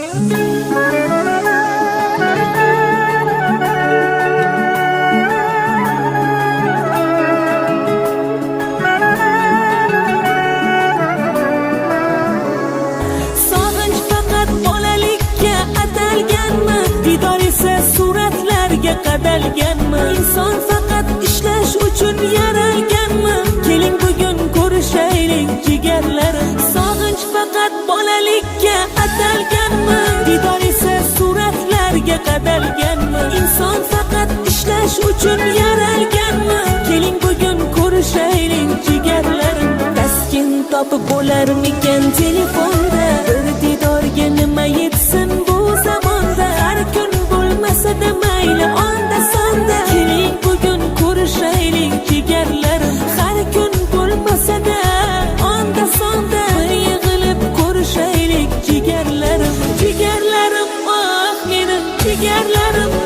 Sog'inch faqat bolalikka atalganmi? Didor esa suratlarga qadalganmi? Inson faqat ishlash uchun yaralganmi? Keling, bugun ko'rishaylik, jigarlarim. Sog'inch faqat bolalikka atalganmi? Didor esa suratlarga qadalganmi? Inson faqat ishlash uchun yaralganmi? Keling, bugun ko'rishaylik, jigarlarim. Taskin topib bo'larmikan telefonda? Bir didorga nima yetsin bu zamonda? Har kun bo'lmasa-da mayli, onda sonda. Keling, bugun ko'rishaylik, jigarlarim. Har kun bo'lmasa-da onda sonda bir yig'ilib ko'rishaylik, jigarlarim. Jigarlarim, oh, meni jigarlarim.